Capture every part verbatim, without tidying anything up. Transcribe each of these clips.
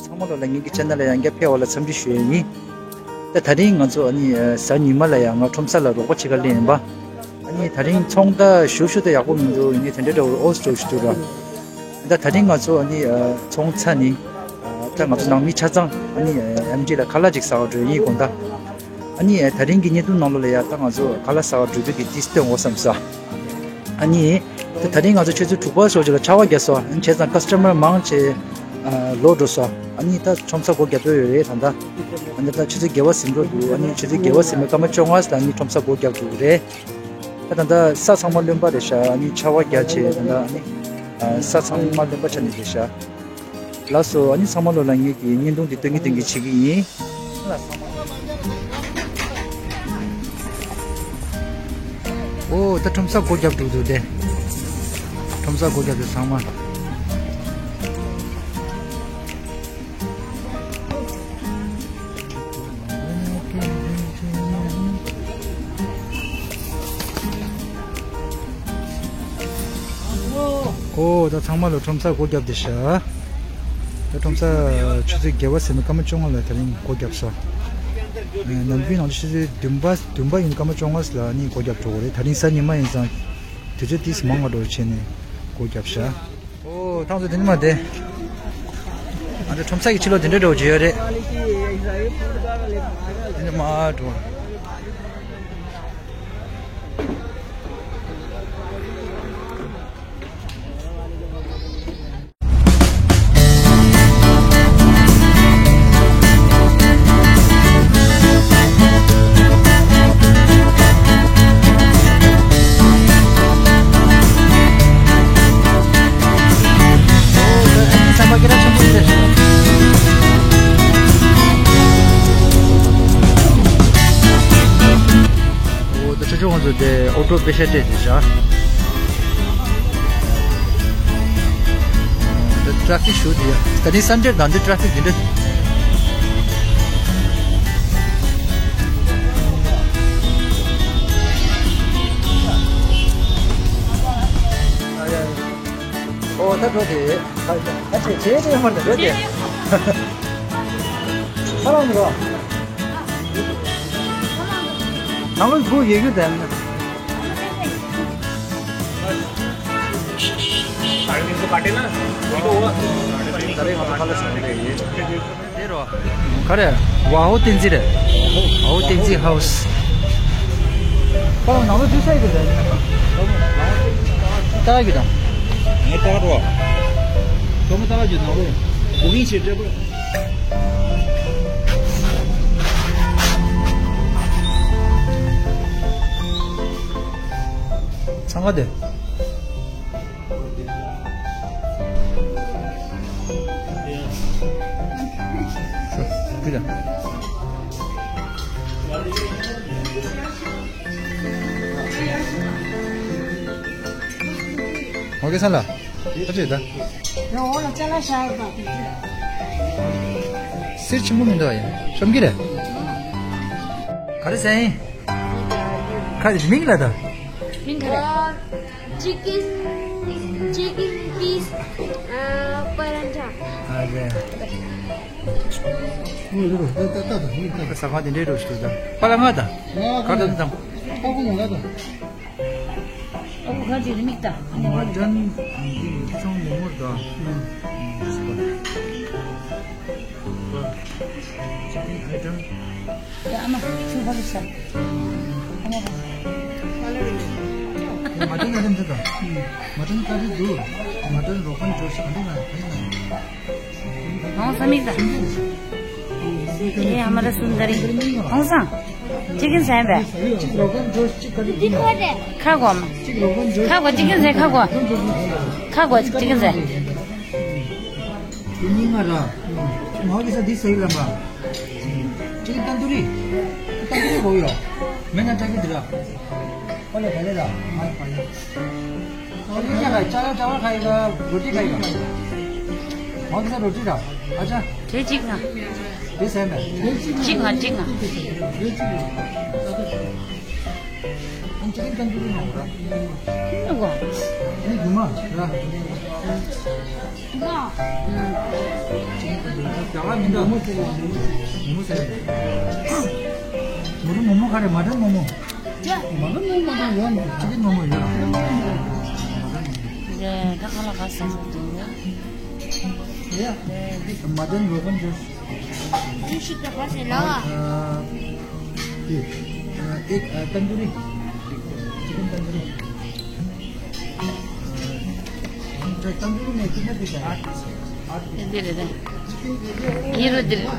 ཚང་མ་ལོ་ལ་ངེད་ཀྱི་ཆེ་ནལ་ལ་ཡང་བསྐྱར་ཕེབས་པ་ལ་འཚམས་འདྲི་ཞུ་ཡས་ཡིན། ད་དེ་རིང་ང་ཚོ་ཨ་ནི་གཟའ་ཉི་མ་ལ་ཡང་ང་ཁྲོམ་ས་ལ་རོགས་པ་བྱེད་ག་སླེབས་ཡིན་པ། ཨ་ནི་དེ་རིང་ཚོང་ད་ཞུ་ཞུ་ད་ཡག་པོ་མི་འདུག་ཡིན་ནའི་དེ་འདྲ་འདྲ་བོ་ཨོ་སི་འགྲོ་ཞུ་འདུག་ར། ད་དེ་རིང་ང་ཚོ་ཨ་ནི་ཚོང་ཚ་ནི་ད་ང་ཚོ་ནང་མི་ཆ་ཚང་ཨ་ནི་ཨེམ་ཌི་ལ་ཁ་ལག་ཅིག་ཟ་བར་འགྲོ་ཡིན་དགོངས་དག་ཨ་ནི་དེ་རིང་གི་བརྙན་ཐུང་ནང་ལོགས་ལ་ཡ་ད་ང་ཚོ་ཁ་ལག་ཟ་བར་འགྲོ་དུས་ཀྱི་ཏིས་སྟོན་འོ་བསམ་ས། ཨ་ནི། ད་དེ་རིང་ང་ཚོ་ཆུ་ཚོད་དྲུག་པ་སོགས་ཅིག་ལ་ཆར་པ་བརྒྱབ་སོང་། ཨ་ནི་བྱས་ཙང་ཀ་སི་ཊ་མར་མང་ཆེ་ཨ་ལོག་འགྲོ་སོང་། ཨ་ནི་ད་ཁྲོམ་ས་སྒོ་རྒྱག་འགྲོ་ཡོད་རེད་ད་ལྟ། ཨ་ནི་ད་ཆུ་ཚོད་བརྒྱད་པ་ཟིན་འགྲོ་འདུག་ཨ་ནི་ཆུ་ཚོད་བརྒྱད་པ་ཟིན་པའི་སྐར་མ་བཅོ་ལྔ་ལ་ཨ་ནི་ཁྲོམ་ས་སྒོ་རྒྱག་འགྲོ་གི་རེད། ད་ད་ལྟ་ས་ཚང་མ་རློན་པ་རེད་ཤག་ཨ་ནི་ཆར་པ་རྒྱག་བྱས་ད་ལྟ་ཨ་ནི་ཨ་ས་ཚང་མ་རློན་པ་ཆགས་ནས་རེད་ཤག་ལགས་སོ། ཨ་ནི་ཚང་མ་ལོ་ལ་ངེད་ཀྱི་བརྙན་ཐུང་འདི་སྟོན་གྱི་སྟོན་གྱི་བྱེད་ཀྱི་ཡིན། ཨོ་ད་ཁྲོམ་ས་སྒོ་རྒྱབ་འགྲོ་འདུག་སྟེ། ཁྲོམ་ས་སྒོ་རྒྱབ་འདུག་ཚང་མ། ཨོ་ད་ཚང་མ་ལོ་ཁྲོམ་ས་སྒོ་རྒྱབ་འདུག་ཤག་ད་ཁྲོམ་ས་ཆུ་ཚོད་བརྒྱད་པ་ཟིན་ནས་སྐར་མ་བཅོ་ལྔ་ལ་དེ་རིང་སྒོ་བརྒྱབ་སོང་། ནམ་རྒྱུན་ནང་ཆུ་ཚོད་བདུན་པ་བདུན་པ་ཡིན་སྐར་མ་བཅོ་ལྔ་ལ་ནི་སྒོ་བརྒྱབ་འགྲོ་གི་རེད། དེ་རིང་གཟའ་ཉི་མ་ཡིན་ཙང་དུས་ཚོད་ཏིས་མང་བ་འགྲོ་བྱས་ནས་སྒོ་བརྒྱབ་ཤག་ཨོ་ཐང་ཚོ་དེ་ནི་མ་དེ། ཨ་འདྲ་ཁྲོམ་ས་གི་ཕྱི་ལོགས་དེ་འདྲ་འགྲོ་བྱས་ཡོད་རེད། དེ་ནི་མ་འགྲོ། ཨོ་ད་ཆུ་ཆུ་ང་ཚོ་དེ་ཨོ་ཊོ་པེ་ཤ་སྤྲད་དེ་བཞག་ད་ཊ་ར་ཕིག་ཞུ་དེ་ཡ། ད་ནི་སན་ཌེ་དང་འདི་ཊ་ར་ཕིག་འདི་འདྲ། ཨོ་ད་འགྲོ་དེ། ཨ་ཅེ་ཅེ་ཅེ་མ་འདྲ་འགྲོ་དེ། ཁ་ལག་འགྲོ། ནང་ལོགས་སྒོ་ཡོད་རྒྱུ་དེ། དེ་རོ། ག་རེ། ཝའོ་བསྟན་འཛིན་རེད། ཝའོ་བསྟན་འཛིན་ཧའོ་སི། ཁོ་ནང་ལོགས་འཛུལ་ས་ཡོད་རེད། ལྟ་རྒྱུ་དང་། ངས་ལྟ་རོ། ཁོ་མོ་ལྟ་རྒྱུ་ནང་ལོགས། བུ་གིང་བྱེད་འདྲ་པོ། འཚང་ཁ་དེ། ཨོ་ཀེ་སང་ལ། ཨ་ཅེ་ད། སེར་ཆེན་པོ་མི་འདུག་ཡ། ཤོམ་གི་རེད། ག་རེ་ཟེར་ཡིན། ཁ་མིང་ལ་ད། མིང་ག་རེ། ཅི་ཀིན། ཅི་ཀིན་པིས། ཨ་པ་རན་ཐ། ཨ་རེད། ས་ཁང་དེ་འདྲའི་རོ་ཞིག་ད། པ་ལ་ང་ད། ག་ད་ད། ཨ་ཁུ་ང་ལ་ད། ཨ་ཁུ་ཁ་ཅིག་རི་མིག་ད། མ་ཏན་འདི་ཚང་མོ་མོར་ད། ཅི་ཀིན་ཨའི་ཊམ། ཡ་ཨ་མ་ཆུ་ཕ་གི་ཤ། ཨ་མ་ཕ། མ་ཏན་ཨའི་ཊམ་དེ་དང་། མ་ཏན་ཀ་རི་འདུག་མ་ཏན་རོ་ཁན་ཇོ་ཤ་འདུག་ན་ཕན་ན། ཧོང་སང་མིག་དང་། ཨེ་ཨ་མ་ར་སུན་དར་རིང་། ཧོང་སང་། ཅི་ཀིན་ཟན་པས། ཁ་གོ་མ། ཁ་གོ་ཅི་ཀིན་ཟན་ཁ་གོ། ཁ་གོ་ཅི་ཀིན་ཟན། དེ་མིན་ང་ར། མ་གི་ས་འདི་སེ་ལ་མ། ཅི་ཀིན་ཏན་དུ་རི། ཏན་དུ་རི་གོ་ཡོ། མེ་ན་ཏྲ་གི་དི་ར། ཨོ་ལེ་ག་ལེ་ར། མ་ཡི་པ་ཡ། ཨོ་ལེ་ཡ་ཁ་ཡི་ཅ་ལ་ཅ་ལ་ཁ་ཡི་ག་རོ་ཏི་ཁ་ཡི་ག། མ་གི་ས་རོ་ཏི་ར། ཨ་ཅག་དེ་གཅིག་ང་། དེ་སེ་མེ། གཅིག་ང་གཅིག་ང་། ཨང་ཅི་ཀིན་ཏན་དུ་རི་ནོ་ར། ཨ་གོ། ཨ་ནི་རྒྱུ་མ་ར། ཅིག་ཡང་མི་འདུག་མོ་མོ་ཟེར། མོ་རུ་མོ་མོ་ག་རེ། མ་ཏན་མོ་མོ། མ་ཏན་མོ་མོ་ཡོད། ཅི་གི་མོ་མོ་ཡོད། རེད། ད་ཁ་ལག་ག་ཟ་ས་འདུག་ཡ། མ་ཏན་རོ་གན་ཇོཤ། ཡིན་ཤིག་ད་ག་ཟེར་ལ། ཨ། ཨེག། ཨ། ཏན་དུ་རི། ཅི་ཀན་ཏན་དུ་རི། ཏན་དུ་རི་ནས་ཅི་ན་དེ་ད། འདི་རེད་དེ། ཡིན་རུ་འདིར། ཁ་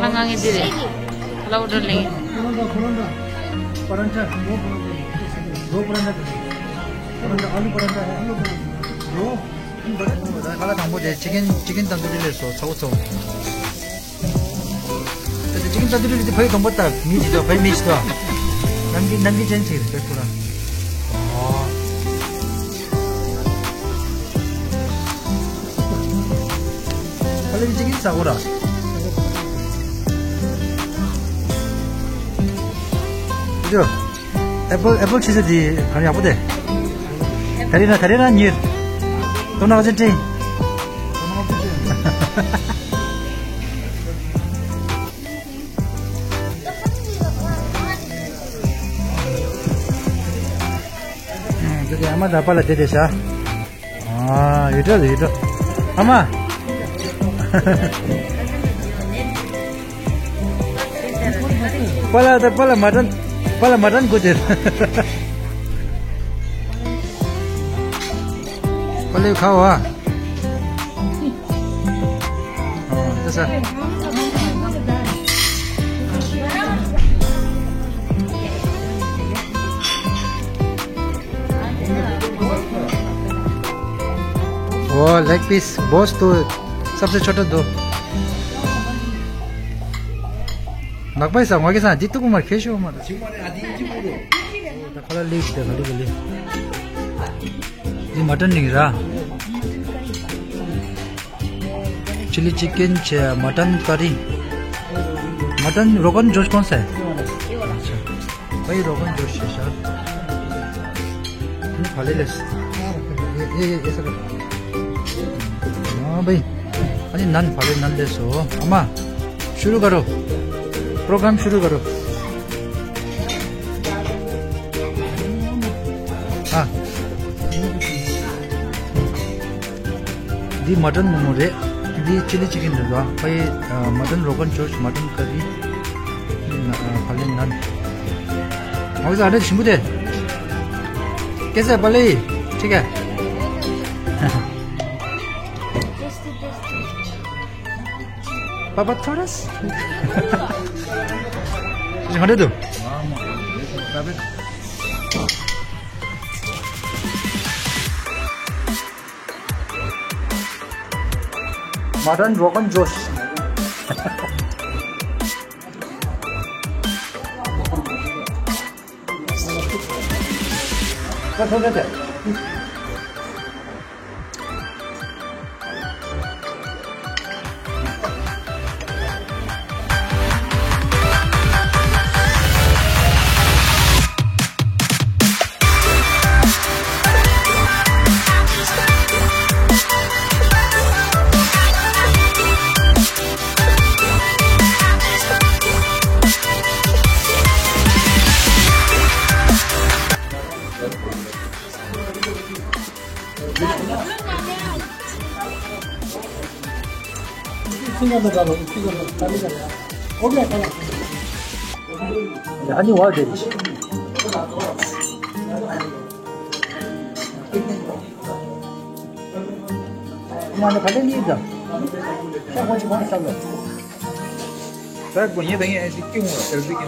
ལག་ང་ངེ་འདི་རེད། ཁ་ལག་འོ་ཌར་ལེན། परांठा, परांठा, दो परांठा, दो परांठा, आलू परांठा है। दो। ཁ་ལག་དང་པོ་དེ་ཅི་ཀན། ཅི་ཀན་ཏན་དུ་རི་ལས་སོ། ཚ་བོ་ཚ་བོ། ད་ཅི་ཀན་ཏན་དུ་རི་དེ་བོད་དང་པོ་ད་མི་ཅི་ད་བོད་མི་ཅི་ད། ནམ་གི་ནམ་གི་ཅན་ཅིག་རེད་བོད་ཁོ་རང་། ཨོ། ཁ་ལག་ཅི་ཀན་ཟ་གོ་ར། ཨེ་པལ། ཨེ་པལ་ཆི་ཟེར་དེ་གང་ཡག་པོ་དེ། ད་རེས་ན་ད་རེས་ན་ཉེར། ཏོ་ན་ཅན་ཏྲིང་། དེ་དེ་ཨ་མ་ད་པ་ལ་དེ་དེ་ཤ། ཨ། ཡོད་འགྲོ་ཡོད་འགྲོ། ཨ་མ། པ་ལ་ད་པ་ལ་མ་ཏན། པ་ལ་མ་ཏན་གོ་དེ། པ་ལ་ཁ་བ། ཨ། ད་ས། वो लेग पीस बहुत तो सबसे छोटा दो। ནག་པའི་ས་ངོ་གི་ས་འདི་ཏུ་ཀུ་མར་ཁེ་ཤོ་མ་ད། ཁོ་ལ་ལིག་དེ་ལ་ལིག་ལིག་འདི་མ་ཏན་ནིང་ར། चिली चिकन छे, मटन करी। मटन रोगन जोश कौन सा है? अच्छा। भाई रोगन जोश है सर। ये खा ले ले। ये, ये, ये, ये सर। हाँ भाई। अरे नान खा ले, नान ले सो। अम्मा, शुरू करो। प्रोग्राम शुरू करो। ཨ། འདི་མ་ཏན་མོ་མོ་རེད། འདི་ཅི་ལི་ཅི་ཀན་རེད་བ། ཕ་ཡི་མ་ཏན་རོ་གན་ཇོཤ། མ་ཏན་ཀ་རི། ཕ་ལེ་ནན། ང་ཚོ་ཨ་འདྲ་ཞིམ་པོ་དེ། कैसा है पहले ही? ठीक है। पापा थोड़ा सा। ये हटे दो। मटन रोगन जोश। ད་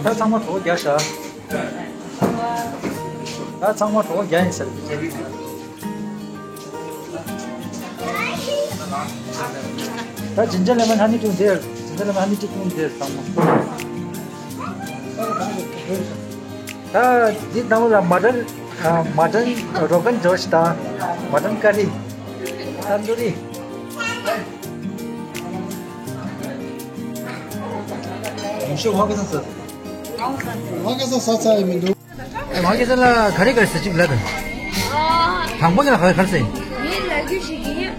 ཚང་མ་གྲོགས་རྒྱག་ཤག་ད་ཚང་མ་གྲོགས་རྒྱག་ཡིན་ཟེར། ད་ཇིན་ཇར་ལེ་མོན་ཧ་ནི་ཀྲིང་དེར། ཇིན་ཇར་ལེ་མོན་ཧ་ནི་ཀྲིང་དེར་ཚང་མ། ད་འདི་དང་པོ་ལ་མ་ཏན། ཨ། མ་ཊན་རོ་གན་ཇོཤ་དང་མ་ཊན་ཀ་རི། ཏན་དུ་རི། མི་ཤོ་ཝ་ག་ས་ས། ཝ་ག་ས་ས་ས་ཡི་མི་འདུག་ཨེ། ཝ་ག་ས་ལ་ག་རེ་ག་རེ་ཟེར་ཅིག་ལབ་དང་། དང་པོ་ནི་ལ་ག་རེ་ག་རེ་ཟེར། ངས་ལབ་རྒྱུ་ཞིག་གི། ཨ།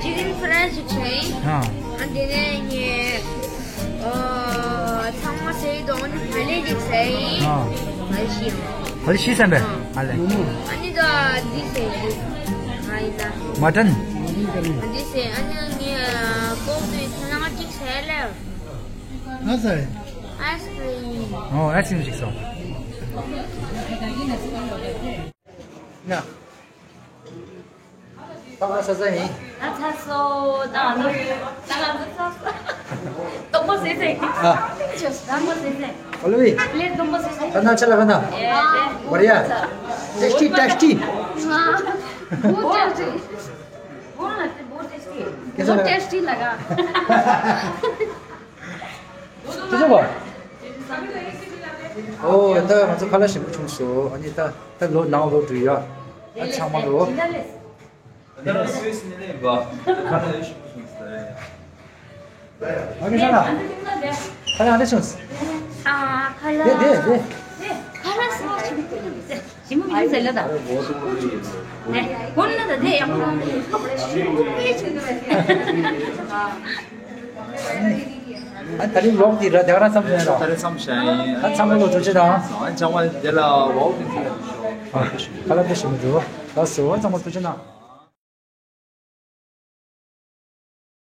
ཅི་ཀེན་ཕ་རའི་ཞིག་བྱས་ཡིན། ཨ། ཨ། དེ་ནས་ངས། ཨ། ཚང་མ་ཟས་དང་ཨ་ནི་བལ་ལེ་ཅིག་ཟས་ཡིན། ཨ། བལ་ཤི། བལ་ཤི་ཟེར་བས། ཨ་ལེ། ཨ་ནི་ད་འདི་ཟས་ཡིན། ང་ཡིན་ན། མ་ཊན། འདི་ཟས། ཨ་ནི་ངས་ཀོག་ཏུ་ཐ་ན་གཅིག་ཟས་ལེ། ཨ་ཟས། ཨའི་སི་ཀི་རིམ། ཨོ། ཨའི་སི་ཀི་རིམ་ཞིག་སོང་། ན། ཏག་ཏག་ས་ས་ཡིན། ད་ཚར་སོང་། ད་ང་ཚོ། ད་ང་ཚོ་ཚར་སོང་། སྟོང་པ་ཟེར་ཟེར། ཨ། སྟོང་པ་ཟེར་ཟེར། ཨོ་ལེ་བི། ལས་སྟོང་པ་ཟེར་ཟེར། ཁ་ན་ཆ་ལ་ཁ་ན། ཨེ། ཨེ། བ་རི་ཡ། ཏེ་སི་ཊི། ཏེ་སི་ཊི། ང་། བོ་ཏེ་སི་ཊི། བོ་ན་ཏེ་བོ་ཏེ་སི་ཊི། ཀེ་ས་ལ། བོ་ཏེ་སི་ཊི་ལ་ག་ཅི་ཟེར་བ། ཨོ། ད་ང་ཚོ་ཁ་ལག་ཞིམ་པོ་བྱུང་སོང་། ཨ་ནི་ད་ད་ལོ་ནང་ལོ་འགྲོ་ཡ། ཨ། ཚང་མ་ལོ། ད་ལྟ་སུད་སི་ནས་ལེན་པ། ཁ་ལག་ཞིམ་པོ་བྱུང་སོང་། ཨ་ནི་ས་ལ། ཁ་ལག་འདི་བྱུང་སོང་། ཨ། ཁ་ལག་དེ་དེ་དེ། ཁ་ལག་ས་ཞིམ་པོ་ཞིམ་པོ་མི་འདུག་ཟེར་ལ་ད། ནས་གོན་ན་ད་དེ་ཡག་པོ་ཞིམ་པོ་ཞིག་འདུག་ཟེར། ཨ། ད་རིང་ལོག་དེ་ར་དེ་ག་རང་བསམ་བྱུང་ཡ་ར། ད་རིང་བསམ་བྱུང་ཡིན། ཨ། ཚང་མ་ལོ་ཐུགས་རྗེ་གནང་། ཨ། ཚང་མ་དེ་ལ་ཝའོ་ཕིན་ཚུལ་ལ་ཞོག་ཁ་ལག་དཔེ་ཞིམ་པོ་འདུག་ལགས་སོ། ཚང་མ་ཐུགས་རྗེ་གནང་།